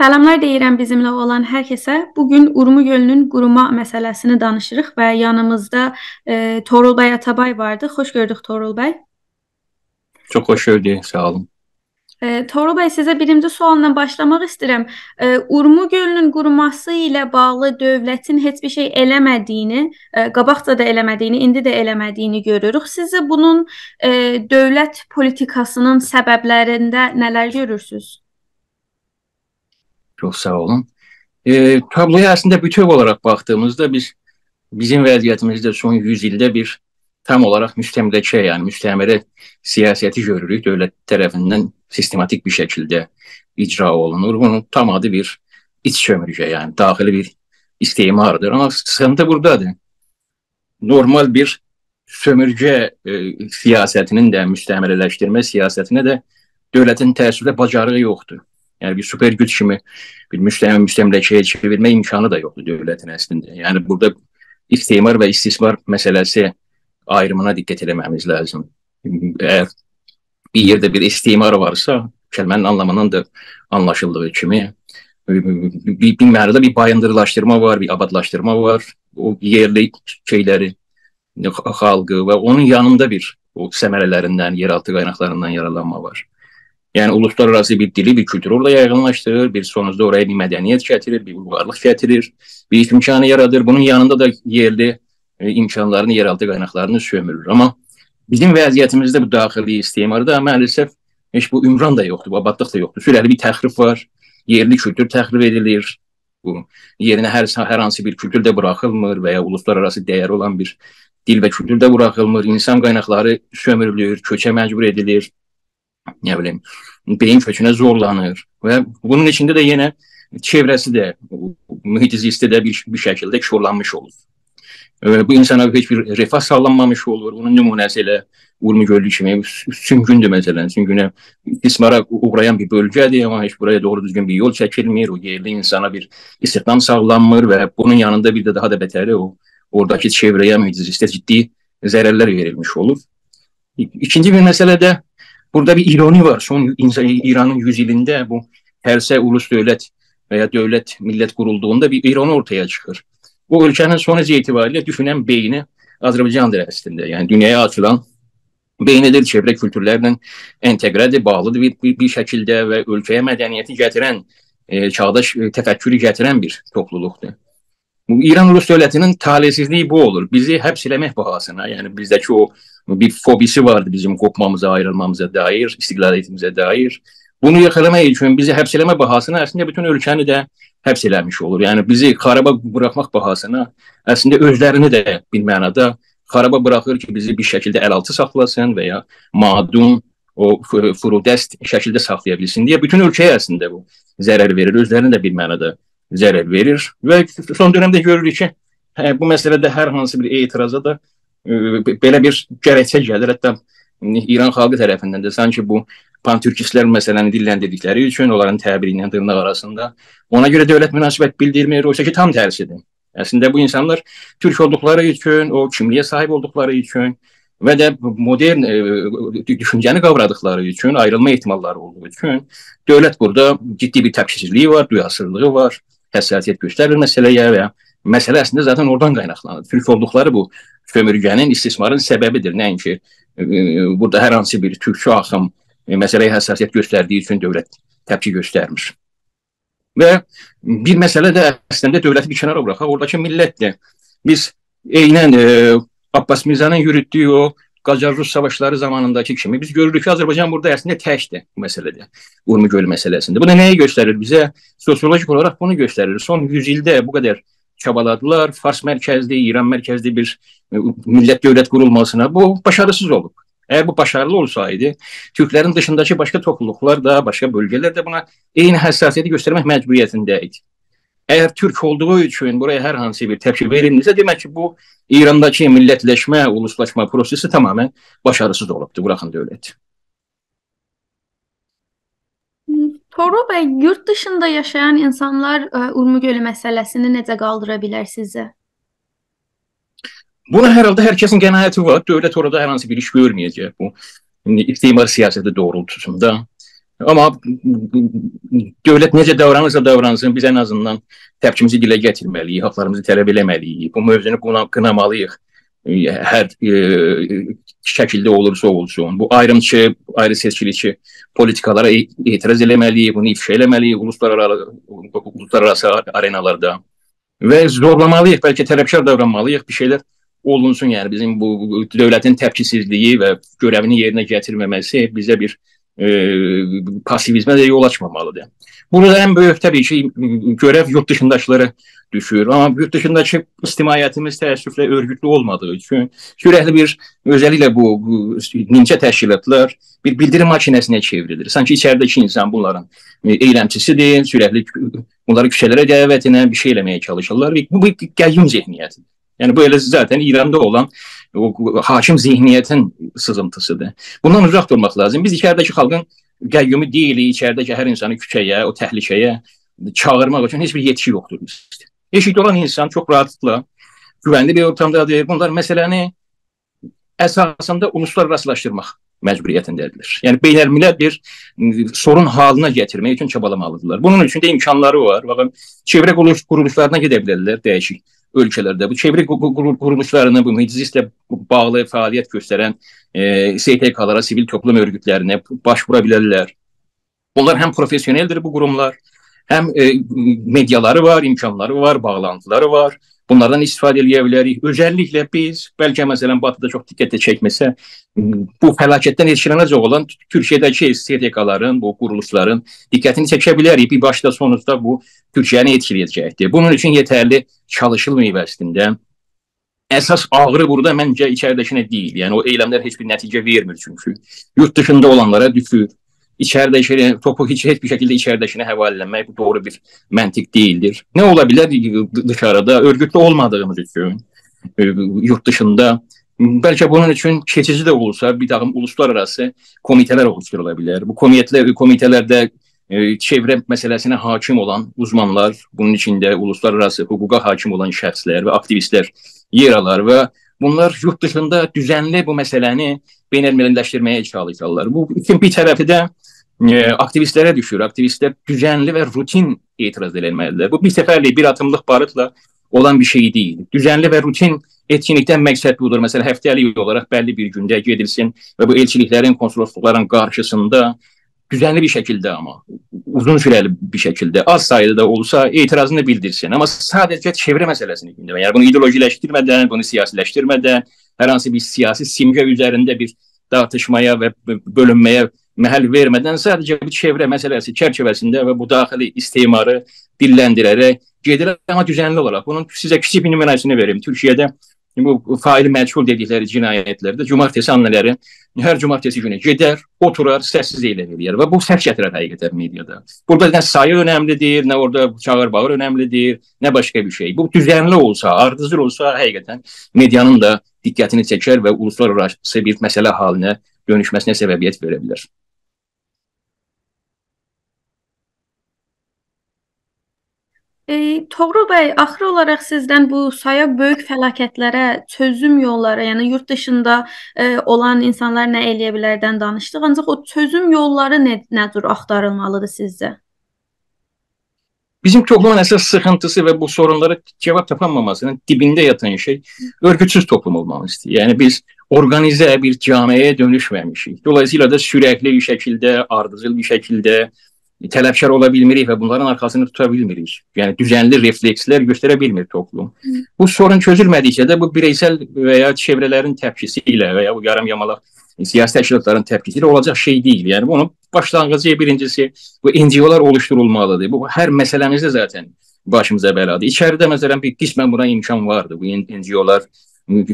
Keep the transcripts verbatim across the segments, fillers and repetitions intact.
سلاملار دئییرم بیزیمله اولان هر کسه. بوگون اورمو گؤلونون قوروما مسئله‌سینی دانیشیریق و یانیمیزدا، ائ، طغرل بی عطابی واردی. خوش گؤردوک، طغرل بی. چوخ خوش گؤردوک، ساغ اولون. ائ، طغرل بی، سیزه بیرینجی سؤاللا باشلاماق ایسته‌ییرم. ائ، اورمو گؤلونون قوروماسی ایله باغلی دؤولتین هئچ بیر شئی ائله‌مه‌دیگینی، ائ، قاباقجا دا ائله‌مه‌دیگینی، ایندی ده ائله‌مه‌دیگینی گؤروروک. سیزجه بونون، ائ، دؤولت پولیتیکاسینین سببلرینده نه‌لر گؤرورسونوز؟ چوخ ساغ اولون. ائ، تابلویا اصلینده بوتؤو اولاراق باخدیغیمیزدا بیز، بیزیم وضعیتیمیزده سون یوز ایلده بیر تام اولاراق مستملکه، یعنی مستعمره سیاستی گؤروروک. دؤولت طرفیندن سیستماتیک بیر شکیلده اجرا اولونور. بونون تام آدی بیر ایچ سؤمورگه، یعنی داخلی بیر استعماردیر. آمما سیخینتی بورادادیر. نورمال بیر سؤمورگه، ائ، سیاستینین ده، مستعمره‌لشدیرمه سیاستینه ده دؤولتین تأسفله باجاریغی یوخدور. یعنی بیر سوپر گوج کیمی بیر مستعمره، مستملکه‌یه چئویرمه امکانی دا یوخدور دؤولتین اصلینده. یعنی بورادا استعمار و استثمار مسئله‌سی آیریمینا دقت ائله‌مه‌میز لازیم. اگر بیر یئرده بیر استعمار وارسا، کلمه‌نین آنلامیندان دا آنلاشیلدیغی کیمی، بیر، بیر معنادا بیر بایندیریلاشدیرما وار، بیر آبادلاشدیرما وار. او یئرلی شئیلری، خالقی و اونون یانیندا بیر او ثمره‌لریندن، یئرآلتی قایناقلاریندان یارارلانما وار. یعنی اولوسلارآراسی بیر دیلی، بیر کولتورو اورادا یایغینلاشدیریر، بیر سونوجدا اورایا بیر مدنیت گتیریر، بیر اویغارلیق گتیریر، بیر ایش امکانی یارادیر. بونون یانیندا دا یئرلی، ائ، امکانلارینی، یئرآلتی قایناقلارینی سؤمورور. آمما بیزیم وضعیتیمیزده بو داخلی استعماردا مع‌الاسف هئچ بو عمران دا یوخدور، بو آبادلیق دا یوخدور. سوره‌تلی بیر تخریب وار، یئرلی کولتور تخریب ائدیلیر. بو یئرینه هر، هر هانسی بیر کولتور ده بوراخیلمیر و یا اولوسلارآراسی ده‌یری اولان بیر دیل و کولتور ده بوراخیلمیر. اینسان قایناقلاری سؤمورولور، کؤچه مجبور ائدیلیر. نه بیلیم، بئیین کؤچونه زورلانیر. و بونون ایچینده ده یئنه چئوره‌سی ده، محیط زیستی ده بیر، بیر شکیلده کورلانمیش اولور. ائ، بو اینسانا هئچ بیر رفاه ساغلانمامیش اولور. اونون نمونه‌سی ائله اورمو گؤلو کیمی سونگوندور، مثلا. سونگونه، استثمارا اوغرایان بیر بؤلگه‌دیر، آمما هئچ بورایا دوغرو دوزگون بیر یول چکیلمیر، او یئرلی اینسانا بیر استخدام ساغلانمیر و بونون یانیندا بیر ده داها دا بتری او، اوراداکی چئوره‌یه، محیط زیسته جدی ضررلر وئریلمیش اولور. ای-، ایکینجی بیر مسئله ده، بورادا بیر ایرونی وار. سون اینسان، ایرانین یوز ایلینده بو ترسه اولوس دؤولت و یا دؤولت میللت قورولدوغوندا بیر ایرونی اورتایا چیخیر. بو اؤلکه‌نین سونوجو اعتباریله دوشونن بئینی آذربایجاندیر اصلینده. یعنی دونیایا آچیلان بئینیدیر، چئوره کولتورلرله انتقره‌دیر، باغلیدیر بیر، بیر، بیر شکیلده و اؤلکه‌یه مدنیتی گتیرن، ائ، چاغداش، ائ، تفکرو گتیرن بیر توپلولوقدور. بو ایران اولوس دؤولتینین طالع‌سیزلیگی بو اولور. بیزی حبس ائله‌مک باهاسینا، یعنی بیزده‌کی او بیر فوبی‌سی واردی بیزیم قوپمامیزا، آیریلمامیزا دایر، استقلالیتیمیزه دایر. بونو یوخ ائله‌مک اوچون، بیزی حبس ائله‌مک باهاسینا اصلینده بوتون اؤلکه‌نی ده حبس ائله‌میش اولور. یعنی بیزی خارابا بوراخماق باهاسینا اصلینده اؤزلرینی ده بیر معنادا خارابا بوراخیر کی، بیزی بیر شکیلده ال‌آلتی ساخلاسین و یا معدوم، او ف-، فرودست شکیلده ساخلایا بیلسین دئیه بوتون اؤلکه‌یه اصلینده بو ضرر وئریر، اؤزلرینه ده بیر معنادا ضرر وئریر. و سون دؤنمده گؤروروک کی، هه، بو مسئله‌ده هر هانسی بیر اعتراضا دا، ائ، بئ-، بئله بیر گرکچه گلیر. حتی ایران خالقی طرفیندن ده سانکی بو پان‌تورکیستلر مسئله‌نی دیللندیردیکلری اوچون، اونلارین تعبیری ایله دیرناق آراسیندا، اونا گؤره دؤولت مناسبت بیلدیرمیر، اویسا کی تام ترسیدیر. اصلینده بو اینسانلار تورک اولدوقلاری اوچون، او کیملیگه صاحیب اولدوقلاری اوچون و ده مدرن، ائ، دو-، دوشونجه‌نی قاورادیقلاری اوچون، آیریلما احتماللاری اولدوغو اوچون دؤولت بورادا جدی بیر تپکیسیزلیگی وار، دویارسیزلیغی وار، حساسیت گؤسترمیر مسئله‌یه و مسئله اصلینده ذاتاً اورادان قایناقلانیر. تورک اولدوقلاری بو سؤمورگه‌نین، استثمارین سببیدیر. نه‌اینکی، ائ، بورادا هر هانسی بیر تورکچو آخیم، ائ، مسئله‌یه حساسیت گؤستردیگی اوچون دؤولت تپکی گؤسترمیر. و بیر مسئله ده اصلینده دؤولتی بیر کنارا بوراخاق، اوراداکی میللتدیر. بیز عیناً، ائ، عباس میرزانین یوروتدویو او قاجار-روس ساواشلاری زامانینداکی کیمی بیز گؤروروک کی، آذربایجان بورادا اصلینده تکدیر بو مسئله‌ده، اورمو گؤلو مسئله‌سینده. بو دا نه‌یی گؤستریر بیزه؟ سوسیولوژیک اولاراق بونو گؤستریر. سون یوز ایلده بو قدر چابالادیلار، فارس مرکزلی، ایران مرکزلی بیر، ائ، میللت دؤولت قورولماسینا. بو باشاریسیز اولوب. اگر بو باشاریلی اولسایدی، تورکلرین دیشینداکی باشقا توپلولوقلار دا، باشقا بؤلگه‌لر ده بونا عینی حساسیتی گؤسترمک مجبوریتینده ایدی. اگر تورک اولدوغو اوچون بورایا هر هانسی بیر تپکی وئریلمیرسه، دئمک کی، بو ایرانداکی میللتلشمه، اولوسلاشما پروسه‌سی تماماً باشاریسیز اولوبدور، بوراخین دؤولت. طغرل بی، یورت دیشیندا یاشایان اینسانلار، ائ، اورمو گؤلو مسئله‌سینی نئجه قالدیرا بیلر سیزجه؟ بونا هر حالدا هر کسین قناعتی وار. دؤولت اورادا هر هانسی بیر ایش گؤرمه‌یه‌جک بو، ایندی استعمار سیاستی دوغرولتوسوندا. آمما دؤولت نئجه داورانیرسا داورانسین، بیز ان آزیندان تپکیمیزی دیله گتیرمه‌لی‌ییک، حاقلاریمیزی طلب ائله‌مه‌لی‌ییک. بو موضوعنو قینا-، قینامالی‌ییق. ائ، هر، ائ، شکیلده اولورسا اولسون. بو آیریمچی، آیری سئچکیلیکچی پولیتیکالارا اع-، اعتراض ائله‌مه‌لی‌ییک، بونو افشا ائله‌مه‌لی‌ییک اولوسلارآرا-، اولوسلارآراسی آرئنالاردا. و زورلامالی‌ییق، بلکه طلبکار داورانمالی‌ییق، بیر شئیلر اولونسون. یعنی بیزیم بو، بو دؤولتین تپکیسیزلیگی و گؤره‌وینی یئرینه گتیرمه‌مه‌سی بیزه بیر، ائ، پاسیویزمه ده یول آچمامالی‌دیر. بورادا ان بؤیوک، طبیعی کی، گؤره‌و یورد دیشینداکیلارا دوشور. آمما یورد دیشینداکی اجتماعیتیمیز تأسفله اؤرگوتلو اولمادیغی اوچون سورکلی بیر، اؤزللیکله بو، بو نیمچه تشکیلاتلار بیر بیلدیریم ماشیناسینا چئوریلیر. سانکی ایچریده‌کی اینسان بونلارین، ائ، ائیلمچیسی‌دیر، سورکلی بونلاری کوچه‌لره دعوت ائدن بیر شئی ائله‌مه‌یه چالیشیرلار. بو، بو بیر قیوم ذهنیتی. یعنی بو ائله ذاتاً ایراندا اولان او حاکم ذهنیتین سیزینتی‌سی‌دیر. بوندان اوزاق دورماق لازیم. بیز ایچریده‌کی خالقین قیومو دئییلیک، ایچریده‌کی هر اینسانی کوچه‌یه، او تهلکه‌یه چاغیرماق اوچون هئچ بیر یئتکی یوخدور بیزده. ائشیکده اولان اینسان چوخ راحاتلیقلا گوونلی بیر اورتامدادیر. بونلار مسئله‌نی اساسیندا اولوسلارآراسیلاشدیرماق مجبوریتینده‌دیرلر. یعنی بین‌الملل بیر، م، سورون حالینا گتیرمک اوچون چابالامالی‌دیرلار. بونون اوچون ده امکانلاری وار. باخین، چئوره قورولوش-، قورولوشلارینا گئده بیلرلر دییشیک اؤلکه‌لرده. بو چئوره قو-، قو-، قورول-، قورولوشلارینا، بو مجلسله باغلی فعالیت گؤسترن، ائ، س ت ک‌لارا، سیویل توپلوم اؤرگوتلرینه باش‌وورا بیلرلر. اونلار هم پروفسیونل‌دیر بو قوروملار، هم، ائ، مئدیالاری وار، امکانلاری وار، باغلانتیلاری وار. بونلاردان استفاده ائله‌یه بیلریک. اؤزللیکله بیز، بلکه مثلاً باتیدا چوخ دقت ده چکمه‌سه، بو فلاکتدن ائتکیلنه‌جک اولان تورکیه‌ده‌کی س ت ک‌لارین، بو قورولوشلارین دقتینی چکه بیلریک. بیر باشدا سونوجدا بو تورکیه‌نی ائتکیله‌یه‌جکدیر. بونون اوچون یئترلی چالیشیلماییب اصلینده. اساس آغری بورادا منجه ایچریده‌کینه دئییل. یعنی او ائیلملر هئچ بیر نتیجه وئرمیر چونکی. یورد دیشیندا اولانلارا دوشور. ایچریده‌کی توپو هئچ، هئچ بیر شکیلده ایچریده‌کینه حواله ائله‌مک بو دوغرو بیر منطق دئییلدیر. نه اولا بیلر دیشاریدا اؤرگوتلو اولمادیغیمیز اوچون، ائ، یورد دیشیندا؟ بلکه بونون اوچون کئچیجی ده اولسا بیر تاکیم اولوسلارآراسی کومیته‌لر اولوشدورولا بیلر. بو کومیته‌لر، کومیته‌لرده ائ، چئوره مسئله‌سینه حاکم اولان اوزمانلار، بونون ایچینده اولوسلارآراسی حقوقا حاکم اولان شخصلر و آکتیویستلر یئر آلار و بونلار یورد دیشیندا دوزنلی بو مسئله‌نی بین‌المللی‌لشدیرمه‌یه چالیشارلار. بو ایشین بیر طرفی ده، ائ، آکتیویستلره دوشور. آکتیویستلر دوزنلی و روتین اعتراض ائله‌مه‌لی‌دیر. بو بیر سفرلیک، بیر آتیملیق باروتلا اولان بیر شئی دئییل. دوزنلی و روتین ائتکینلیکدن مقصد بودور. مثلاً هفته‌لیک اولاراق بللی بیر گونده گئدیلسین و بو ائلچیلیکلرین، کونسولوسلوقلارین قارشیسیندا دوزنلی بیر شکیلده، آمما اوزون سوره‌لی بیر شکیلده، آز ساییدا دا اولسا اعتراضینی بیلدیرسین. آمما ساده‌جه چئوره مسئله‌سینی گوندمه، یعنی بونو ایدئولوژی‌لشدیرمه‌دن، بونو سیاسی‌لشدیرمه‌دن، هر هانسی بیر سیاسی سیمگه اوزرینده بیر دارتیشمایا و بؤلونمه‌یه محل وئرمه‌دن ساده‌جه بیر چئوره مسئله‌سی چرچیوه‌سینده و بو داخلی استعماری دیللندیره‌رک گئدیلیر، آمما دوزنلی اولاراق. بونون سیزه کیچیک بیر نمونه‌سینی وئریم. تورکیه‌ده بو فاعل مجهول دئدیکلری جنایتلرده جومارتسی آننه‌لری هر جومارتسی گونو گئدر، اوتورار، سس‌سیز اعلان ائله‌یر و بو سس گتیرر حقیقتاً مئدیادا. بورادا نه سایی اؤنملی دئییل، نه اورادا چاغیر-باغیر اؤنملی دئییل، نه باشقا بیر شئی. بو دوزنلی اولسا، آردیجیل اولسا، حقیقتاً مئدیانین دا دقتینی چکر و اولوسلارآراسی بیر مسئله حالینه دؤنوشمه‌سینه سببیت وئره بیلر. ائ، طغرل بی، آخیر اولاراق سیزدن بو سایا بؤیوک فلاکتلره چؤزوم یوللاری، یعنی یورد دیشیندا، ائ، اولان اینسانلار نه ائله‌یه بیلردن دانیشدیق. آنجاق او چؤزوم یوللاری نه، نه جور آختاریلمالی‌دیر سیزجه؟ بیزیم توپلومون اساس سیخینتی‌سی و بو سورونلارا جاواب تاپانماماسی‌نین دیبینده یاتان شئی اؤرگوتسوز توپلوم اولمامیزدیر. یعنی بیز اورقانیزه بیر جامعه‌یه دؤنوشمه‌میشیک. دولاییسییلا دا سورکلی بیر شکیلده، آردیجیل بیر شکیلده طلبکار اولا بیلمیریک و بونلارین آرخاسینی توتا بیلمیریک. یعنی دوزنلی رفلکسلر گؤستره بیلمیر توپلوم. بو سورون چؤزولمه‌دیکجه ده بو بیرئیسل و یا چئوره‌لرین تپکیسی ایله و یا بو یاریم یامالاق سیاسی تشکیلاتلارین تپکیسی ایله اولاجاق شئی دئییل. یعنی بونون باشلانغیجی، بیرینجیسی، بو NGOلار اولوشدورولمالی‌دیر. بو هر مسئله‌میزده ذاتاً باشیمیزا بلا‌دیر. ایچریده، مثلاً، بیر قسماً بونا امکان واردیر. بو NGOلار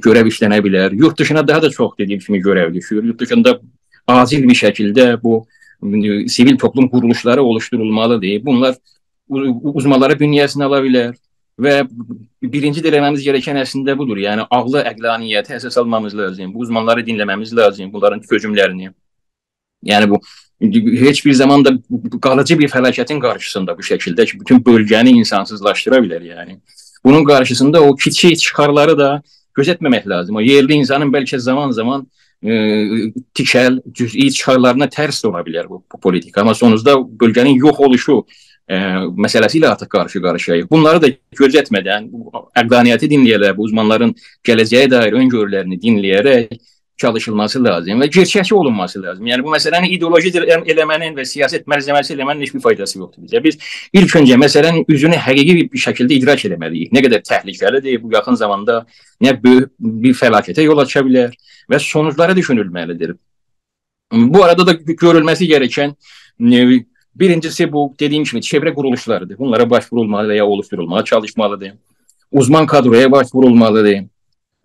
گؤره‌و ایشلنه بیلر. یورد دیشینا داها دا چوخ، دئدیییم کیمی، گؤره‌و دوشور. یورد دیشیندا عاجل بیر شکیلده بو سیویل توپلوم قورولوشلاری اولوشدورولمالی‌دیر. بونلار او-، اوزمانلاری بونیه‌سینه آلا بیلر. و بیرینجی ده ائله‌مه‌میز گرکن اصلینده بودور. یعنی عقلی، عقلانیتی اساس آلمامیز لازیم. بو اوزمانلاری دینله‌مه‌میز لازیم، بونلارین چؤزوملرینی. یعنی بو هئچ بیر زامان دا قالیجی بیر فلاکتین قارشیسیندا بو شکیلده کی، بوتون بؤلگه‌نی اینسانسیزلاشدیرا بیلر، یعنی. بونون قارشیسیندا او کیچیک چیخارلاری دا گؤزتمه‌مک لازیم. او یئرلی اینسانین بلکه زامان-زامان ائ، تیکل، جزئی چیخارلارینا ترس ده اولا بیلر بو، بو پولیتیکا. آمما سونوجدا بؤلگه‌نین یوخ اولوشو، ائ، مسئله‌سی ایله آرتیق قارشی-قارشییاییق. بونلاری دا گؤزتمه‌دن، بو عقلانیتی دینله‌یه‌رک، بو اوزمانلارین گله‌جه‌یه دایر اؤن‌گؤرولرینی دینله‌یه‌رک چالیشیلماسی لازیم و گئرچکچی اولونماسی لازیم. یعنی، بو مسئله‌نی ایدئولوژی ائله‌مه‌نین و سیاست مالزمه‌سی ائله‌مه‌نین هئچ بیر فایداسی یوخدور بیزه. بیز ایلک اؤنجه مسئله‌نین اوزونو حقیقی بیر شکیلده ادراک ائله‌مه‌لی‌ییک. نه قدر تهلکه‌لی‌دیر، بو یاخین زاماندا نه بؤیوک بیر فلاکته یول آچا بیلر و سونوجلاری دوشونولمه‌لی‌دیر. بو آرادا دا گؤرولمه‌سی گرکن، ائ، بیرینجیسی بو، دئدیییم کیمی، چئوره قورولوشلاری‌دیر. بونلارا باش وورولمالی و یا اولوشدورولماغا چالیشمالی‌دیر. اوزمان کادرویا باش وورولمالی‌دیر.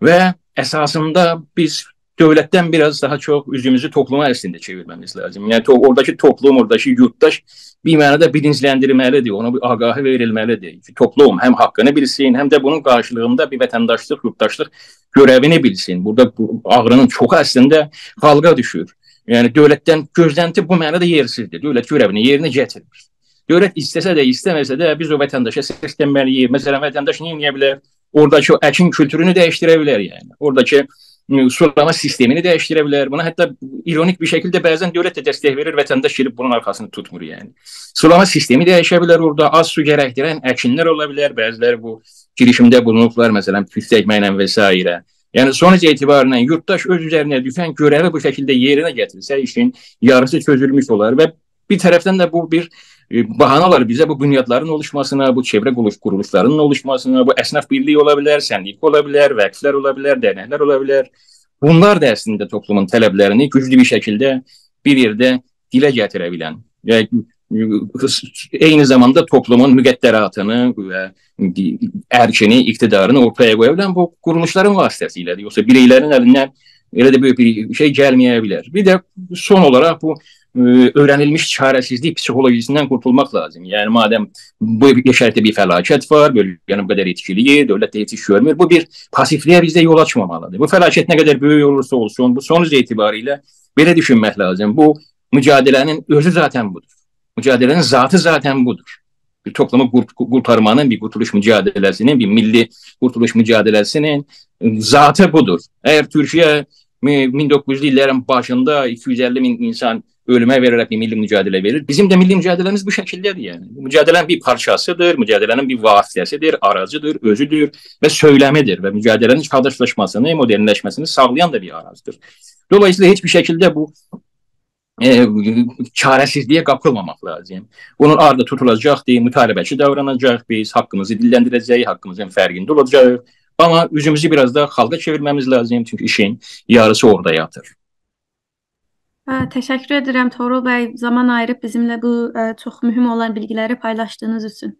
و اساسیندا بیز دؤولتدن بیر آز داها چوخ اوزوموزو توپلوما اصلینده چئویرمه‌میز لازیم. یعنی، تو-، اوراداکی توپلوم، اوراداکی یورتداش بیر معنادا بیلینجلندیریلمه‌لی‌دیر، اونا بیر آگاهی وئریلمه‌لی‌دیر کی، توپلوم هم حاققینی بیلسین، هم ده بونون قارشیلیغیندا بیر وطنداشلیق، یورتداشلیق گؤره‌وینی بیلسین. بورادا بو آغرینین چوخو اصلینده خالقا دوشور. یعنی، دؤولتدن گؤزلنتی بو معنادا یئرسیزدیر. دؤولت گؤره‌وینی یئرینه گتیرمیر. دؤولت ایسته‌سه ده، ایسته‌مه‌سه ده بیز او وطنداشا سسلنمه‌لی‌ییک. مثلا، وطنداش نه ائده بیلر؟ اوراداکی او اکین کولتورونو دییشدیره بیلر، یعنی. اوراداکی، م، سولاما سیستمینی دییشدیره بیلر. بونا حتی ایرونیک بیر شکیلده بعضا دؤولت ده دستک وئریر، وطنداش گئدیب بونون آرخاسینی توتمور، یعنی. سولاما سیستمی دییشه بیلر اورادا، آز سو گرکدیرن اکینلر اولا بیلر، بعضی‌لری بو گیریشیمده بولونوبلار، مثلا، توت اکمکله و سایره. یعنی، سونوج اعتباریله یورتداش اؤز اوزرینه دوشن گؤره‌وی بو شکیلده یئرینه گتیرسه، ایشین یاریسی چؤزولموش اولار و بیر طرفدن ده بو بیر، ائ، بهانه اولار بیزه بو بنیادلارین اولوشماسینا، بو چئوره قورولوش-، قورولوشلارین اولوشماسینا، بو اسناف بیرلیگی اولا بیلر، سندیکا اولا بیلر، وقفلر اولا بیلر، درنکلر اولا بیلر. بونلار دا اصلینده توپلومون طلبلرینی گوجلو بیر شکیلده بیر یئرده دیله گتیره بیلن و عینی زاماندا توپلومون مقدراتینی و ارکینی، اقتدارینی اورتایا قویا بیلن بو قورولوشلارین واسطه‌سیله‌دیر. یوخسا بیرئیلرین الیندن ائله ده بؤیوک بیر شئی گلمه‌یه بیلر. بیر ده سون اولاراق بو، ائ، اؤیره‌نیلمیش چاره‌سیزلیک پسیخولوژی‌سیندن قورتولماق لازیم. یعنی، مادم بو شرطده بیر فلاکت وار، بؤلگه‌نی بو قدر ائتکیله‌ییر، دؤولت ده هئچ ایش گؤرمور. بو بیر پاسیولییه بیزده یول آچمامالی‌دیر. بو فلاکت نه قدر بؤیوک اولورسا اولسون، بو سونوج اعتباریله بئله دوشونمک لازیم. بو مجادله‌نین اؤزو ذاتا بودور. مجادله‌نین ذاتی ذاتا بودور. بیر توپلومو قورت-، قورتارمانین، بیر قورتولوش مجادله‌سینین، بیر میللی قورتولوش مجادله‌سینین ذاتی بودور. اگر تورکیه می-، مین دوققوز یوزلو ایللرین باشیندا ایکی یوز اللی مین اینسان اؤلومه وئره‌رک بیر میللی مجادله وئریر، بیزیم ده میللی مجادله‌میز بو شکیلده‌دیر، یعنی. مجادله‌نین بیر پارچاسی‌دیر، مجادله‌نین بیر واسطه‌سی‌دیر، آراجی‌دیر، اؤزودور و سؤیلمی‌دیر و مجادله‌نین چاغداشلاشماسینی، مدرنلشمه‌سینی ساغلایان دا بیر آراجی‌دیر. دولاییسییلا هئچ بیر شکیلده بو، ائ، چاره‌سیزلییه قاپیلماماق لازیم. بونون آردی توتولاجاقدیر، مطالبه‌چی داوراناجاغیق بیز، حاققیمیزی دیللندیره‌جه‌ییک، حاققیمیزین فرقینده اولاجاغیق. آمما اوزوموزو بیر آز دا خالقا چئویرمه‌میز لازیم، چونکی ایشین یاریسی اورادا یاتیر. هه، تشکر ائدیرم، طغرل بی، زامان آییریب بیزیمله بو، ائ، چوخ مهم اولان بیلگی‌لری پایلاشدیغینیز اوچون.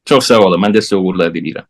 چوخ ساغ اولون، من ده سیزه اوغورلار دیله‌ییرم.